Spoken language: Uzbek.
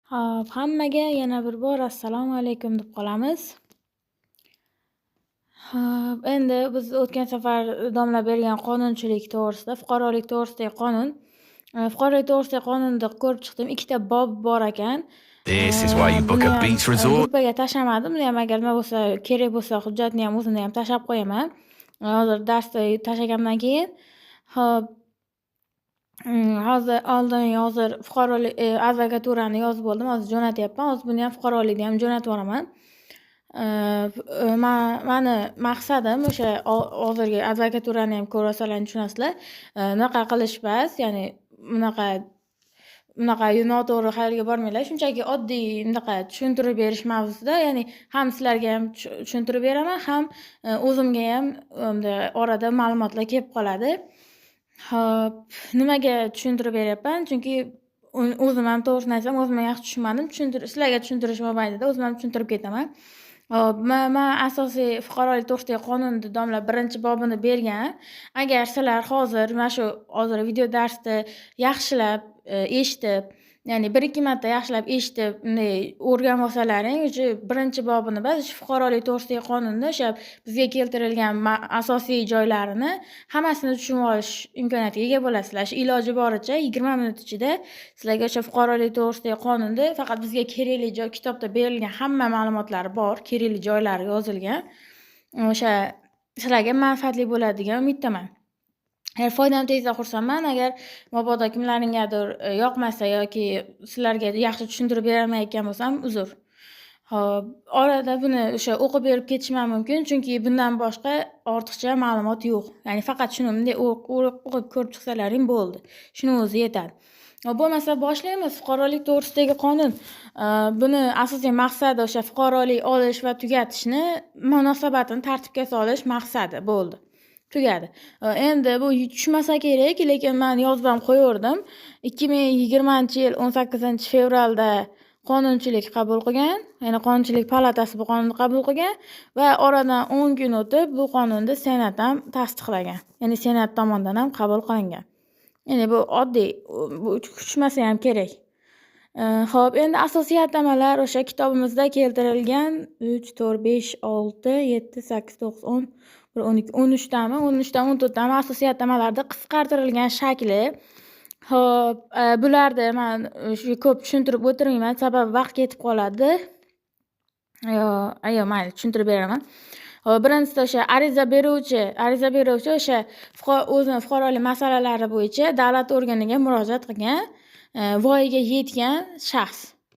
Xo'p, hammaga yana bir bor assalomu alaykum deb qolamiz. Xo'p, endi biz o'tgan safar domla bergan qonunchilik to'g'risida, fuqarolik to'g'risidagi qonun, fuqarolik to'g'risidagi qonunni ko'rib chiqdim. Ikkita bob bor ekan. This is why you book Buni a ham beach resort. gruppaga tashlamadim. Buni ham agar nima bo'lsa, kerak bo'lsa, hujjatni ham o'zini ham tashlab qo'yaman. Hozir darsda tashlagandan keyin. Xo'p, hozir oldin hozir fuqarolik advokaturani yozib bo'ldim. Hozir jo'natyapman. Hozir buni ham, fuqarolikni ham jo'natib yuboraman. Mani maqsadim o'sha hozirgi advokaturani ham ko'rsalar tushunasizlar. Unaqa qilish emas, ya'ni bunaqa noto'g'ri xayolga bormanglar. Shunchaki oddiy bunaqa tushuntirib berish mavzusida, ya'ni ham sizlarga ham tushuntirib beraman, ham o'zimga ham bunday orada ma'lumotlar kelib qoladi. Xo'p, nimaga tushuntirib beryapman? Chunki o'zim ham, to'g'risini aytsam, o'zim ham yaxshi tushunmadim. Sizlarga tushuntirish mobaynida o'zim ham tushuntirib ketaman. Xo'p, man asosiy fuqarolik to'g'risidagi qonunni domla birinchi bobini bergan. Agar sizlar hozir mana shu hozir video darsni yaxshilab eshitib, ya'ni bir ikki marta yaxshilab eshitib, bunday o'rganib olsalaring, o'sha birinchi bobini bas, shu fuqarolik to'g'risidagi qonunni o'sha bizga keltirilgan asosiy joylarini hammasini tushunib olish imkoniyatiga ega bo'lasizlar. Shu iloji boricha 20 minut ichida sizlarga o'sha fuqarolik to'g'risidagi qonunda faqat bizga kerakli joy, kitobda berilgan hamma ma'lumotlari bor, kerakli joylari yozilgan. O'sha sizlarga manfaatli bo'ladi degan umiddaman. Agar foydam tegsa, xursandman. Agar mabodo kimlaringadir yoqmasa yoki sizlarga yaxshi tushuntirib berolmayotgan bo'lsam, uzr. Xo'p, orada buni o'sha o'qib berib ketishim ham mumkin, chunki bundan boshqa ortiqcha ma'lumot yo'q. Ya'ni faqat shuni bunday o'qib ko'rib chiqsalaring bo'ldi. Shuni o'zi yetadi. Bo'lmasa, boshlaymiz. Fuqarolik to'g'risidagi qonun. Buni asosiy maqsadi o'sha fuqarolik olish va tugatishni munosabatini tartibga solish maqsadi, bo'ldi. Tugadi. Endi bu tushmasa kerak, lekin man yozib ham qo'yardim. 2020-yil 18-fevralda qonunchilik qabul qilgan, ya'ni Qonunchilik palatasi bu qonunni qabul qilgan va oradan 10 kun o'tib bu qonunni Senat ham tasdiqlagan. Ya'ni Senat tomonidan ham qabul qilingan. Ya'ni bu oddiy, bu tushmasa ham kerak. Xo'p, endi asosiy atamalar o'sha kitobimizda keltirilgan 3, 4, 5, 6, 7, 8, 9, 10, 1, 12, 13 tami, 13 tami, 14 tami asosiy atamalarda qisqartirilgan shakli. Xo'p, bularni man shu ko'p tushuntirib o'tirmayman, sababi vaqt ketib qoladi. Yo, yo'q, mayli, tushuntirib beraman. Xo'p, birinchisida o'sha ariza beruvchi o'sha o'zini fuqarolik masalalari bo'yicha davlat organiga murojaat qilgan, voyaga yetgan shaxs.